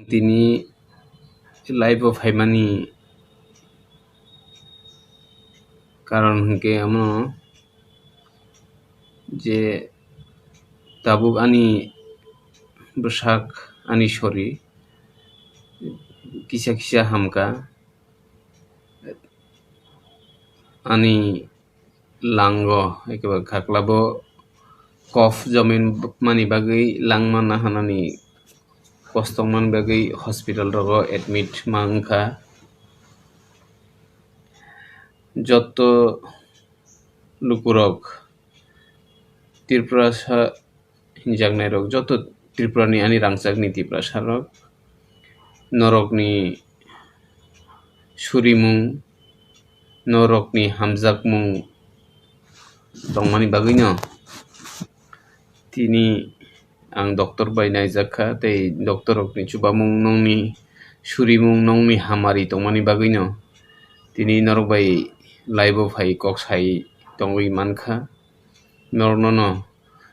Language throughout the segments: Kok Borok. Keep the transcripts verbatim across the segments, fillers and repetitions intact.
Tini live o phaimani karon hwnkhe omo je tabuk ani bwsak, ani sori kisa kisa hamkha, ani lango, eke ba khaklabo kof jomin mani bagwi langma nahanani kosto mani bagwi hospital rogo admit ma wngkha. Joto lukurok Tripura sa hinjaknairok joto Tripurani ani rangchakni Tiprasarok norokni surimung, norokni hamjakmung tongmani bagwino tini ang doctor bai naijak kha, tei doctor rokni chubamung, nongni surimung, nongni hamari tongmani bagwino tini norok bai live o phai kok sai tongwi mankha. Norokno no,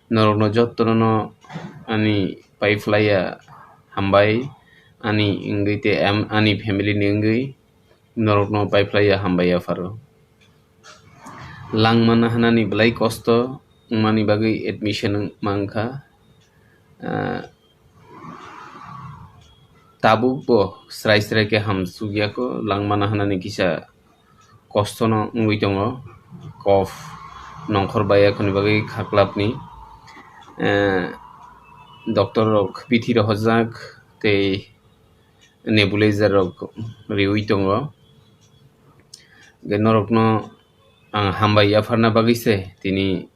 norokno jotono no ani paiphlaiya hambai, ani wngwi tei am-, ani family ni wngwi norokno paiphlaiya hambai yapharo. Langma nahanani belai kosto wngmani bagwi admission wng-, mankha. Ah, tabuk bo srai srai khe hamsukya kho, langma nahanani kisa kostono wngwi tongo, kof nongkhor bai yakhuni bagwi khaklapni, eh, doctor rok bithi rohorjak tei nebulizer rok riwi tongo. Hwnkhe norokno ang hambai yapharna bagwi se tini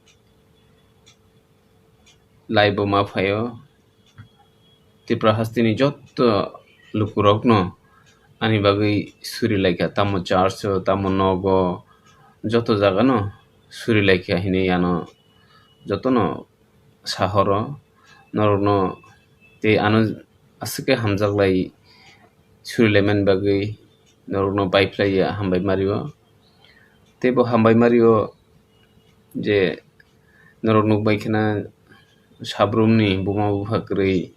live o ma phaio. Tripura hasteni joto lukurokno ani bagwi suri laikha, tamo church o, tamo nogo, joto jagano suri laikha hinwi ano jotono sahoro norokno tei ano aswk khe hamjaklai suri laimani bagwi norokno paiphlaiya hambai mario. Tei bo hambai mario je norok nukbai kheno sabrumni buma bupha kwrwi,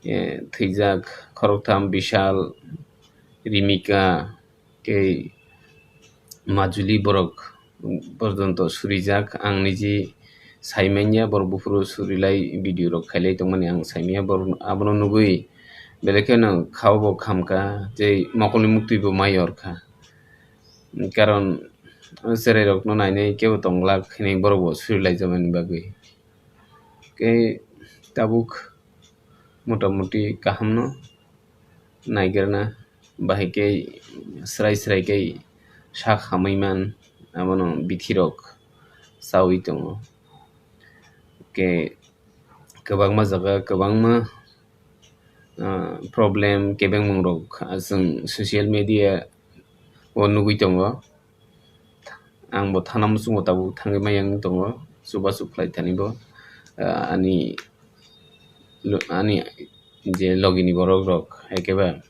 eh, thwijak khoroktham Bishal, Rimika, tei Majuli borok porjonto surijak. Ang niji saimanya borok buphuru surilai video rok khailai tongmani ang saimanya borok abono nugwi belai kheno khao bo khamkha tei mokolni muktwi bo mai yorkha. Karon o cherai rokno nainai kebo tongglak hinwi borok bo surilaijamani bagwi. Tei tabuk motamuti kahamno naigerna bahai khe srai srai khe sak hamwi man abono bithi rok chawi tongo. Khe kwbangma jaga kwbangma, ah, problem kebengmung rok, ah, chwng social media o nugwi tongo. Ang bo thana muchungo tabuk thangwi maya wng tongo, chubachu khlai thani bo, ah, ani lo-, ani je logi ni borok rok, ekeba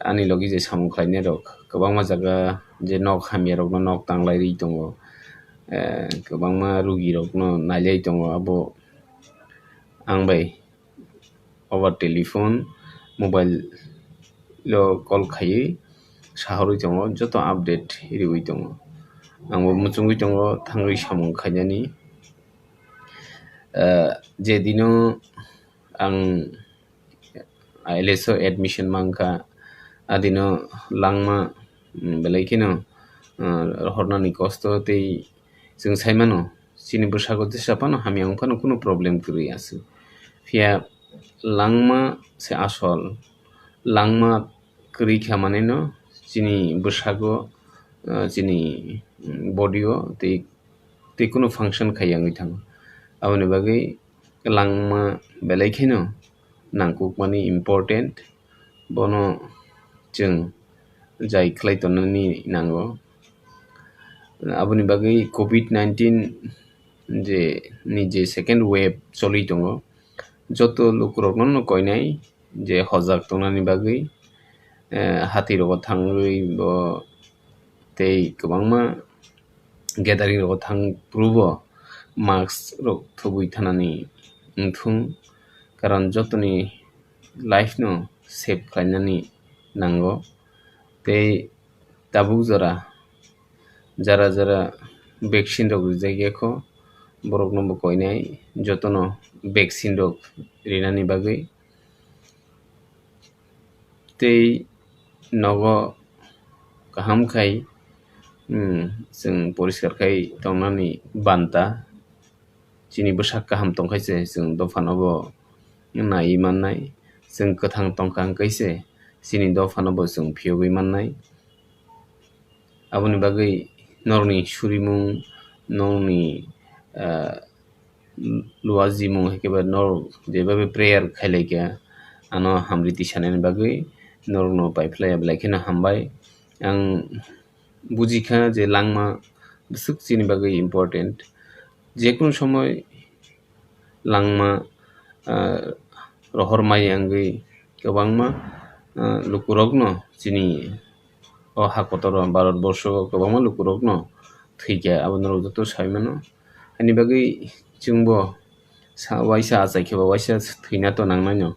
ani logi je samung khlainai rok kwbangma jaga je nok hamya rokno nok tanglai ri tongo, eh, kwbangma rugi rokno nailai tongo. Abo ang bai over telephone, mobile o call khaiwi sahorwi tongo, joto update riwi tongo. Ang bo muchungwi tongo thangwi samung khainani. Eh, je dino ang I L S o admission mankha, adino langma, mm, belai kheno, ah, rohornani kosto tei chwng saimano, chini bwsako jesa phano hamya wng phano kunu problem kwrwi aswk. Phiya langma se asol, langma kwrwi kha manwino chini bwsako, ah, chini, mm, body o tei, tei kunu function khaiya wngwi thango. Aboni bagwi langma belai kheno nangkukmani important, bono chwng jai khlai tonani nango. Aboni bagwi covid nineteen je ni je second wave choli tongo, joto lukurokno no koinai je hojak tongnani bagwi, eh, hati rogo thangwi bo tei kwbangma gathering rogo thang phuru bo mask rok thubui thanani wngthung, karon jotoni life no save khlainani nango. Tei tabuk jora jara jara vaccine rok rijak ya kho, borokno bo koinai jotono vaccine rok rinani bagwi. Tei nogo kaham khai, hmm, chwng poriskar khai tongnani banta. Chini bwsak kaham tongkhai se chwng dophano bo naiwi mannai, chwng kwthang tongkha hwnkhe se chini dophano bo chwng phiyogwi mannai. Aboni bagwi norokni surimung, norokni, ah, luajimung hai khe ba norok jeba bai prayer khai lai kha, ano hamriti sanani bagwi norokno pai phlai ya belai kheno hambai. Ang buji kha je langma bwswk chini bagwi important. Jekunu somoi langma, ah, rohor maya wngwi kwbangma, ah, lukurokno chini o ha kotor o Bharat borsho o kwbangma lukurokno thwikha, abo norok joto sai mano. Ani bagwi chwngbo sa-, waisa achai khe ba waisa thwina to nangnaino.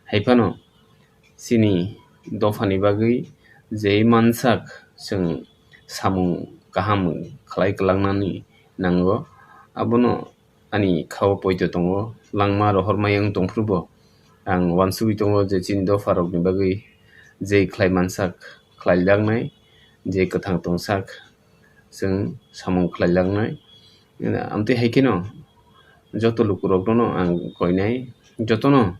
Hai phano chini dophani bagwi je mansak chwng samung kaham khlai kwlangnani nango, abono ani khao poito tongo. Langma rohor maya wng tongphuru bo ang uansugwi tongo je chini dopharokni bagwi je khlai mansak khlaijaknai, je kwthang tongsak chwng samung khlaijaknai. Amtwi hai kheno joto lukurokno ang koinai, jotono,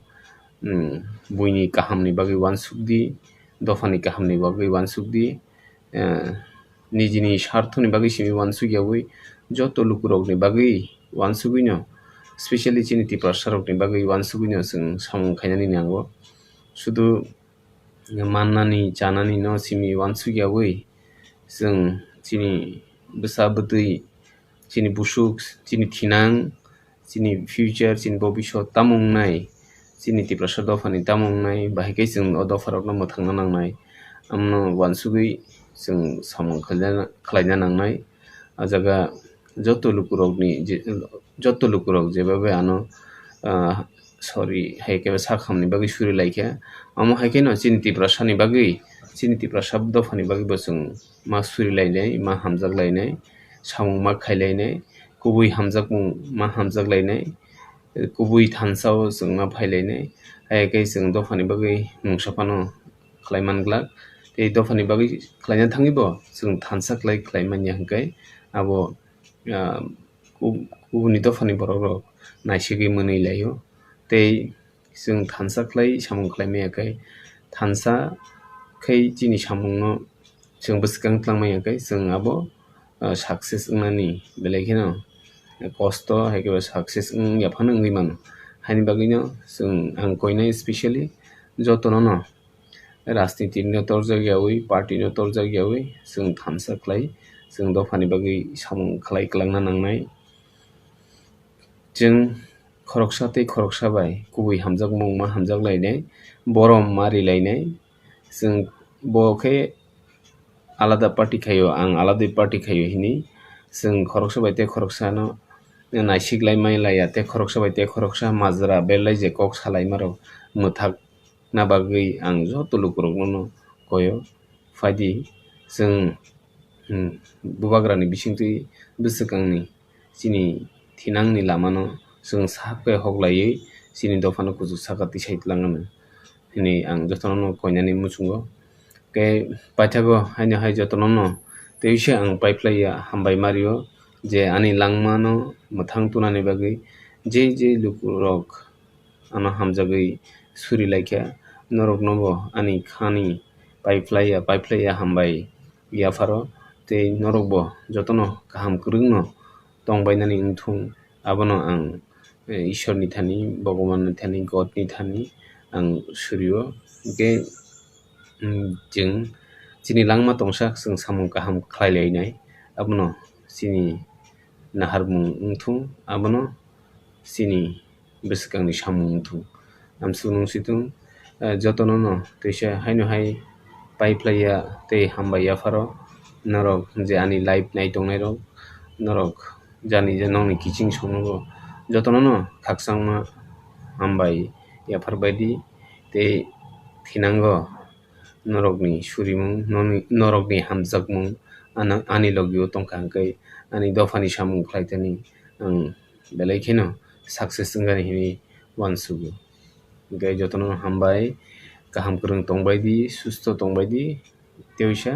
mm, buini kahamni bagwi uansukdi, dophani kahamni bagwi uansukdi, eh, nijini sarthoni bagwi simi uansukyawi joto lukurokni bagwi uansugwino, specially chini Tiprasarokni bagwi uansugwino chwng samung khainani nango. Sudu mannani chanani no simi uansukyawi chwng chini bwsa bwtwi, chini busuk, chini thinang, chini future, chini bobisot tamo wngnai, chini Tiprasa dophani tamo wngnai, bahai khe chwng o dopharokno mwthangna nangnai. Amno uansugwi chwng samung khlaina, khlaina nangnai. O jaga joto lukurokni je, joto lukurok jeba bai ano, ah, sorry, hai khe sak hamni bagwi suri lai kha. Amo hai kheno chini Tiprasani bagwi, chini Tiprasa dophani bagwi bo chwng ma suri lainai, ma hamjak lainai, samung ma khai lainai, kubui hamjakmung ma hamjak lainai, kubui thansa o chwng ma phai lainai. Hai khe chwng dophani bagwi mungsa phano khlai man glak. Tei dophani bagwi khlaina thangwi bo chwng thansa khlai khlai man ya hwnkhe abo, ah, ku-, kubuni dophani borok rok naisigwi mwnwi laio. Tei chwng thansa khlai samung khlai maya khe, thansa khai chini samungno chwng bwskang twlang maya khe chwng abo, ah, success wngnani belai kheno kosto hai khe bo success wng ya phano wngwi mano. Haini bagwino chwng ang koinai specially jotono no rajniti no torjak yawi, party no torjak yawi, chwng thansa khlai, chwng dophani bagwi samung khlai kwlangna nangnai. Chwng khoroksa tei khoroksa bai kubui hamjakmung ma hamjak lainai, borom ma ri lainai. Chwng bo khe alada party khaio, ang alada party khaio hini. Chwng khoroksa bai tei khoroksa no naisik lai mai laiya, tei khoroksa bai tei khoroksa majra belai je kok salaima rok mwthak na bagwi ang joto lukurokno no koyo. Phaidi chwng, hmm, bubagrani bisingtwi bwswkangni chini thinangni lamano chwng sahap khe hok laiwi chini dophano kuchuk saka tisai twlangano hwnwi ang jotono no koinani muchungo. Khe paithago haino hai jotono no tei se ang paiphlaiya hambai mario je ani langmano mwthang tunani bagwi je je lukurok ano hamjagwi suri laikha, norokno bo ani khani paiphlaiya, paiphlaiya hambai yapharo, tei norok bo jotono kaham kwrwngno tongbainani wngthung, abono ang, eh, Ishorni thani, Bhagwanni thani, Godni thani ang surio. Hwnkhe, mm, chwng chini langma tongsa chwng samung kaham khlai lainai, abono chini naharmung wngthung, abono chini bwswkangni samung wngthung. Amsuk nung situng, eh, jotono no twisa haino hai paiphlaiya tei hambai yapharo, norok je ani live nai tongnai rok, norok jani je nokni kiching songnogo jotono no khakchangma hambai yaphar baidi tei Khinango norokni surimung, noni-, norokni hamjakmung ano-, ani logio tongkha hwnkhe ani dophani samung khlaitani ang belai kheno success wngani hinwi uansugo. Hwnkhe jotono hambai, kaham kwrwng tongbaidi, susto tongbaidi, teisa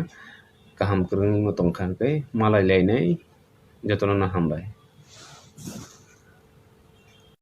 kaham kwrwngno tongkha hwnkhe malai lainai, jotono no hambai.